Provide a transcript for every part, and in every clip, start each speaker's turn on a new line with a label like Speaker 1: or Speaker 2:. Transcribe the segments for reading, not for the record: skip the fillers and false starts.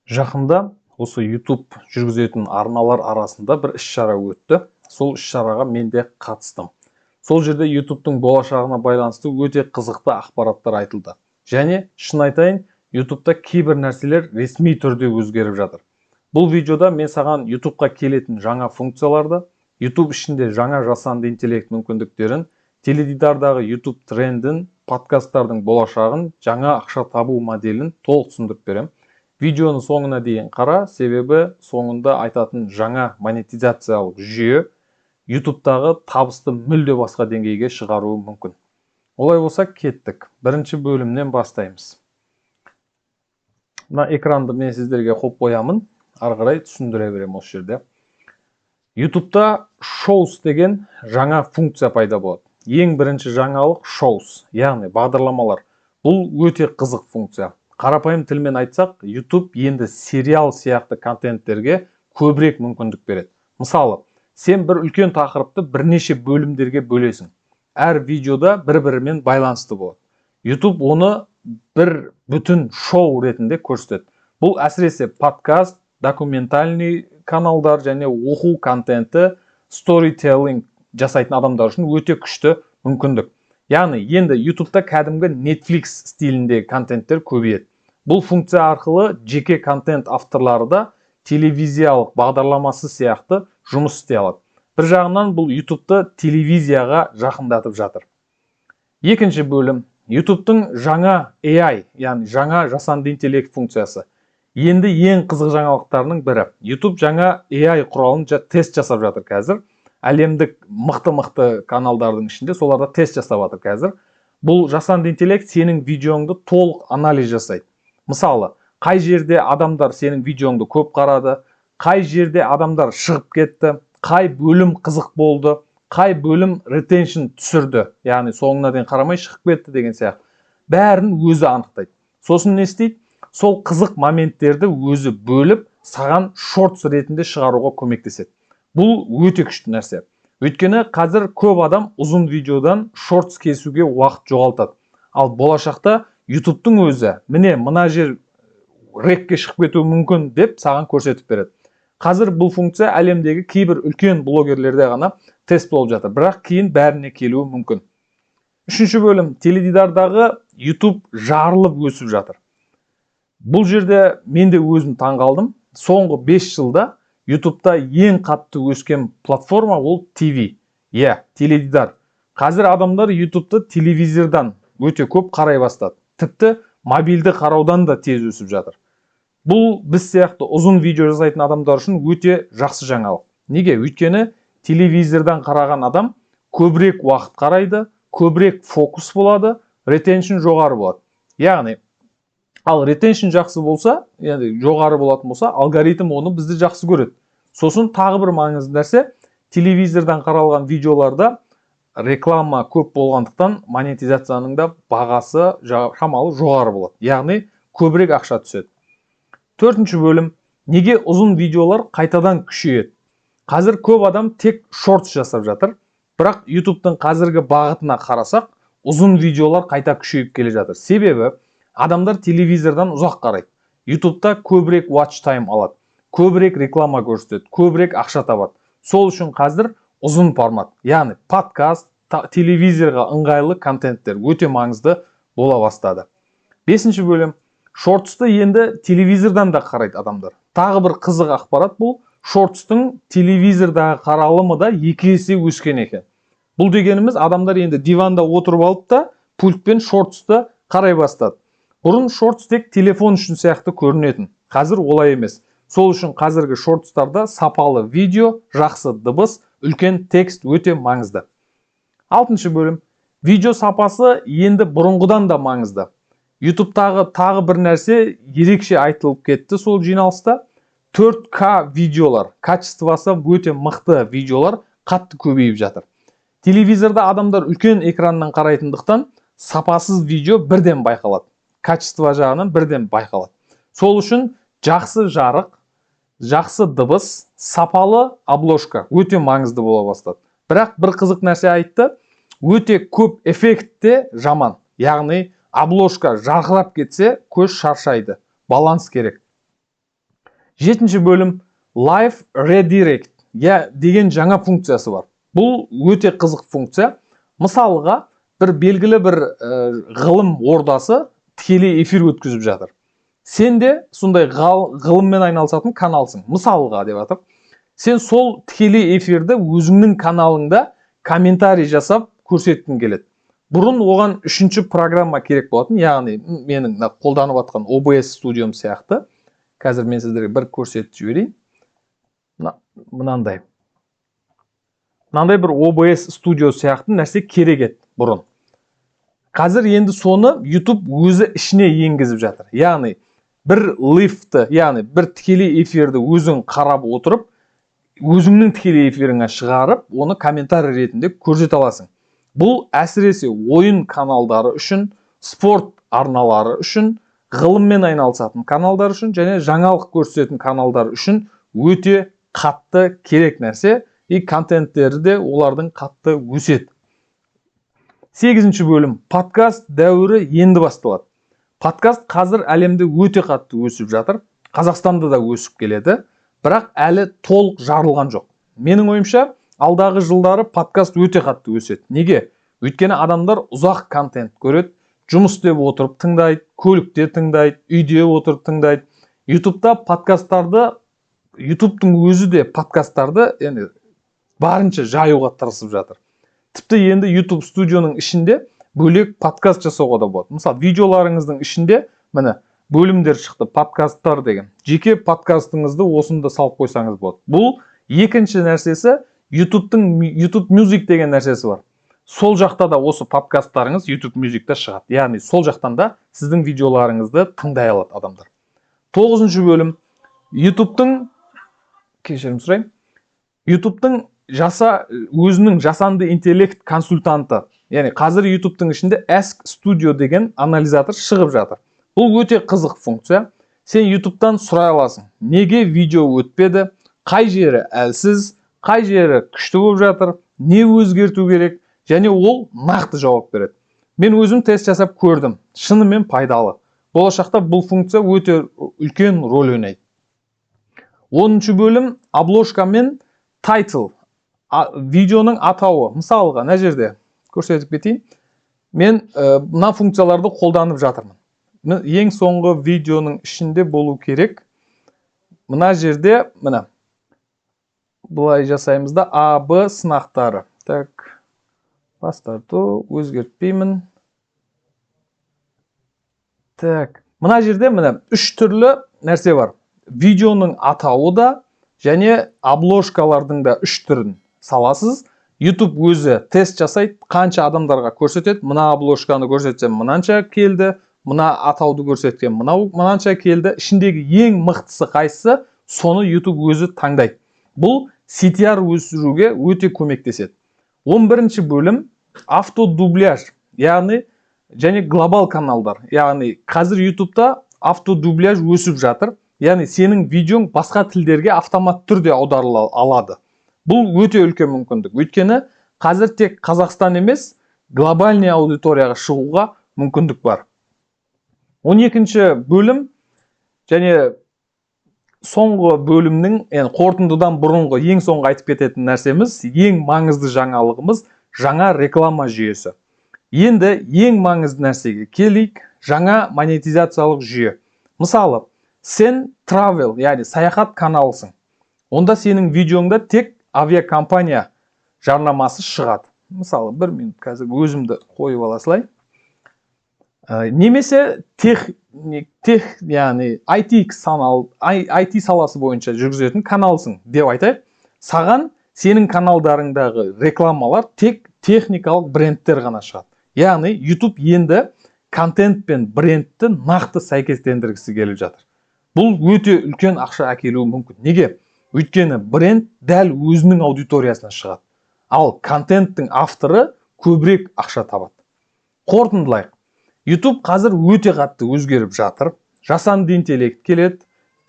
Speaker 1: Жақында осы YouTube жүргізетін арналар арасында бір іс-шара өтті. Сол іс-шараға мен де қатыстым. Сол жерде YouTube'тың болашағына байланысты өте қызықты ақпараттар айтылды. Және шын айтайын, YouTube'та кейбір нәрселер ресми түрде өзгеріп жатыр. Бұл видеода мен саған YouTube'қа келетін жаңа функцияларды, YouTube ішінде жаңа жасанды интеллект мүмкіндіктерін, теледидардағы YouTube трендін, подкасттардың болашағын, жаңа ақша табу моделін толық түсіндіріп беремін. Видеоны соңына дейін қара, себебі соңында айтатын жаңа монетизациялық жүйе YouTube'тағы табысты мүлде басқа деңгейге шығаруы мүмкін. Олай болса, кеттік. Бірінші бөлімнен бастаймыз. Мына экранды мен сіздерге қойып қоямын, ары қарай түсіндіре беремін осы жерде. YouTube'та Shows деген жаңа функция пайда болады. Ең бірінші жаңалық — Shows, яғни бағдарламалар. Бұл өте қызық функция. Қарапайым тілмен айтсақ, YouTube енді сериал сияқты контенттерге көбірек мүмкіндік береді. Мысалы, сен бір үлкен тақырыпты бірнеше бөлімдерге бөлесің. Әр видеода бір-бірімен байланысты болады. YouTube оны бір бүтін шоу ретінде көрсетеді. Бұл әсіресе подкаст, документальный каналдар және оқу контенті, сторителлинг жасайтын адамдар үшін өте күшті мүмкіндік. Яғни енді YouTube'та кәдімгі Netflix стиліндегі контенттер көбейеді. Бұл функция арқылы жеке контент авторлары да телевизиялық бағдарламасы сияқты жұмыс істей алады. Бір жағынан, бұл YouTube'ты телевизияға жақындатып жатыр. Екінші бөлім — YouTube'тың жаңа AI, яғни жаңа жасанды интеллект функциясы. Енді ең қызық жаңалықтарының бірі. YouTube жаңа AI құралын тест жасап жатыр қазір. Әлемдік мықты-мықты каналдардың ішінде соларда тест жасап жатыр қазір. Бұл жасанды интеллект сенің видеоңды толық анализ жасайды. Мысалы, қай жерде адамдар сенің видеоңды көп қарады, қай жерде адамдар шығып кетті, қай бөлім қызық болды, қай бөлім retention түсірді, яғни соңына дейін қарамай шығып кетті деген сияқты. Бәрін өзі анықтайды. Сосын не істейді? Сол қызық моменттерді өзі бөліп, саған шортс ретінде шығаруға көмектеседі. Бұл өте күшті нәрсе. Өйткені қазір көп адам ұзын видеодан шортс кесуге уақыт жоғалтады. Ал болашақта YouTube'тың өзі міне, мына жер рекке шығып кетуі мүмкін деп саған көрсетіп береді. Қазір бұл функция әлемдегі кейбір үлкен блогерлерде ғана тест болып жатыр, бірақ кейін бәріне келуі мүмкін. Үшінші бөлім — теледидардағы YouTube жарылып өсіп жатыр. Бұл жерде мен де өзім таңғалдым. Соңғы 5 жылда YouTube'та ең қатты өскен платформа ол TV. Иә, теледидар. Қазір адамдар YouTube'ты телевизордан өте көп қарай бастады. Тіпті мобильді қараудан да тез өсіп жатыр. Бұл біз сияқты ұзын видео жасайтын адамдар үшін өте жақсы жаңалық. Неге? Өйткені телевизордан қараған адам көбірек уақыт қарайды, көбірек фокус болады, retention жоғары болады. Яғни, ал retention жақсы болса, яғни жоғары болатын болса, алгоритм оны бізді жақсы көреді. Сосын тағы бір маңызды нәрсе: телевизордан қаралған видеоларда реклама көп болғандықтан, монетизацияның да бағасы шамалы жоғары болады. Яғни көбірек ақша түседі. Төртінші бөлім: неге ұзын видеолар қайтадан күшейеді? Қазір көп адам тек шортс жасап жатыр, бірақ YouTube'тың қазіргі бағытына қарасақ, ұзын видеолар қайта күшейіп келе жатыр. Себебі адамдар телевизордан ұзақ қарайды. YouTube'та көбірек watch time алады, көбірек реклама көрсетеді, көбірек ақша табады. Сол үшін қазір ұзын формат, яғни подкаст, телевизорға ыңғайлы контенттер өте маңызды бола бастады. Бесінші бөлім: шортсты енді телевизордан да қарайды адамдар. Тағы бір қызық ақпарат: бұл шортстың телевизордағы қаралымы да 2 есе өскен екен. Бұл дегеніміз, адамдар енді диванда отырып алып та пультпен шортсты қарай бастады. Бұрын шортс тек телефон үшін сияқты көрінетін, қазір олай емес. Сол үшін қазіргі шортстарда сапалы видео, жақсы дыбыс, үлкен текст өте маңызды. Алтыншы бөлім: видео сапасы енді бұрынғыдан да маңызды. YouTube'тағы тағы бір нәрсе ерекше айтылып кетті сол жиналыста: 4К видеолар, качествосы өте мықты видеолар қатты көбейіп жатыр. Телевизорда адамдар үлкен экраннан қарайтындықтан, сапасыз видео бірден байқалады, качество жағынан бірден байқалады. Сол үшін жақсы жарық, жақсы дыбыс, сапалы обложка өте маңызды бола бастады. Бірақ бір қызық нәрсе айтты: өте көп эффект те жаман, яғни обложка жарқырап кетсе, көз шаршайды, баланс керек. Жетінші бөлім: Live Redirect я деген жаңа функциясы бар. Бұл өте қызық функция. Мысалға, бір белгілі бір ғылым ордасы тікелей эфир өткізіп жатыр. Сен де сондай ғылыммен айналысатын каналсың, мысалға, деп жатыр. Сен сол тікелей эфирді өзіңнің каналыңда комментарий жасап көрсеткің келеді. Бұрын оған үшінші программа керек болатын, яғни менің мына қолданып жатқан OBS студиям сияқты. Қазір мен сіздерге бір көрсетіп жіберейін. Мынандай бір OBS студио сияқты нәрсе керек еді бұрын. Қазір енді соны YouTube өзі ішіне енгізіп жатыр. Яғни бір live-ті, яғни бір тікелей эфирді өзің қарап отырып, өзіңнің тікелей эфиріңе шығарып, оны комментарий ретінде көрсете аласың. Бұл әсіресе ойын каналдары үшін, спорт арналары үшін, ғылыммен айналысатын каналдар үшін және жаңалық көрсететін каналдар үшін өте қатты керек нәрсе, и контенттері де олардың қатты өседі. Сегізінші бөлім: подкаст дәуірі енді басталады. Подкаст қазір әлемде өте қатты өсіп жатыр, Қазақстанда да өсіп келеді, бірақ әлі толық жарылған жоқ. Менің ойымша, алдағы жылдары подкаст өте қатты өседі. Неге? Өйткені адамдар ұзақ контент көреді: жұмыс істеп отырып тыңдайды, көлікте тыңдайды, үйде отырып тыңдайды. Ютубта подкасттарды, Ютубтың өзі де подкасттарды енді барынша жаюға тырысып жатыр. Тіпті енді YouTube студионың ішінде бөлек подкаст жасауға да болады. Мысалы, видеоларыңыздың ішінде, міне, бөлімдер шықты, подкасттар деген. Жеке подкастыңызды осында салып қойсаңыз болады. Бұл екінші нәрсесі. Ютубтың YouTube Music деген нәрсесі бар. Сол жақта да осы подкасттарыңыз YouTube Musicта шығады, яғни сол жақтан да сіздің видеоларыңызды тыңдай алады адамдар. Тоғызыншы бөлім: Ютубтың, кешірім сұраймын, Ютубтың өзінің жасанды интеллект консультанты. Яғни қазір Ютубтың ішінде Ask Studio деген анализатор шығып жатыр. Бұл өте қызық функция. Сен Ютубтан сұрай аласың: неге видео өтпеді, қай жері әлсіз, қай жері күшті болып жатыр, не өзгерту керек, және ол нақты жауап береді. Мен өзім тест жасап көрдім, шынымен пайдалы. Болашақта бұл функция өте үлкен рөл ойнайды. 10-шы бөлім: обложка мен title, видеоның атауы. Мысалға, мына жерде көрсетіп кетейін. Мен мына функцияларды қолданып жатырмын. Ең соңғы видеоның ішінде болу керек. Мына жерде, міне, былай жасаймыз да: А, Б сынақтары. Так, бас тарту, өзгертпеймін. Так, мына жерде, міне, үш түрлі нәрсе бар: видеоның атауы да және обложкалардың да үш түрін саласыз. YouTube өзі тест жасайды, қанша адамдарға көрсетеді. Мына обложканы көрсетсем, мынанша келді, мына атауды көрсеткен мынау мынанша келді. Ішіндегі ең мықтысы қайсысы, соны YouTube өзі таңдайды. Бұл CTR өсіруге өте көмектеседі. 11 бөлім: автодубляж, яғни және глобал каналдар. Яғни қазір YouTube'та автодубляж өсіп жатыр, яғни сенің видеоң басқа тілдерге автомат түрде аударыла алады. Бұл өте үлкен мүмкіндік, өйткені қазір тек Қазақстан емес, глобальный аудиторияға шығуға мүмкіндік бар. 12 бөлім және соңғы бөлімнің, яғни қорытындыдан бұрынғы ең соңғы айтып кететін нәрсеміз, ең маңызды жаңалығымыз: жаңа реклама жүйесі. Енді ең маңызды нәрсеге келейік: жаңа монетизациялық жүйе. Мысалы, сен travel, яғни саяхат каналысың. Онда сенің видеоңда тек авиакомпания жарнамасы шығады. Мысалы, бір минут, қазір өзімді қойып ала салайын. Немесе тех, яғни IT санал, IT саласы бойынша жүргізетін каналсың деп айтайық. Саған сенің каналдарыңдағы рекламалар тек техникалық брендтер ғана шығады. Яғни YouTube енді контент пен брендті нақты сәйкестендіргісі келіп жатыр. Бұл өте үлкен ақша әкелуі мүмкін. Неге? Өйткені бренд дәл өзінің аудиториясына шығады, ал контенттің авторы көбірек ақша табады. Қорытындылайық. YouTube қазір өте қатты өзгеріп жатыр. Жасанды интеллект келеді,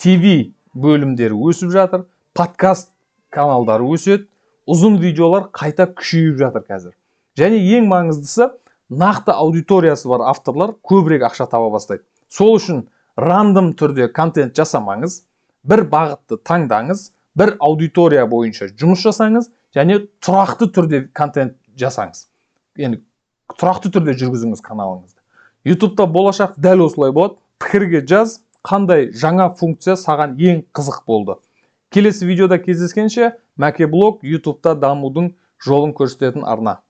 Speaker 1: ТВ бөлімдері өсіп жатыр, подкаст каналдары өседі, ұзын видеолар қайта күшейіп жатыр қазір. Және ең маңыздысы, нақты аудиториясы бар авторлар көбірек ақша таба бастайды. Сол үшін рандом түрде контент жасамаңыз. Бір бағытты таңдаңыз, бір аудитория бойынша жұмыс жасаңыз және тұрақты түрде контент жасаңыз, яғни тұрақты түрде жүргізіңіз каналыңызды. Ютубта болашақ дәл осылай болады. Пікірге жаз, қандай жаңа функция саған ең қызық болды. Келесі видеода кездескенше! Мәке Блог, Ютубта дамудың жолын көрсететін арна.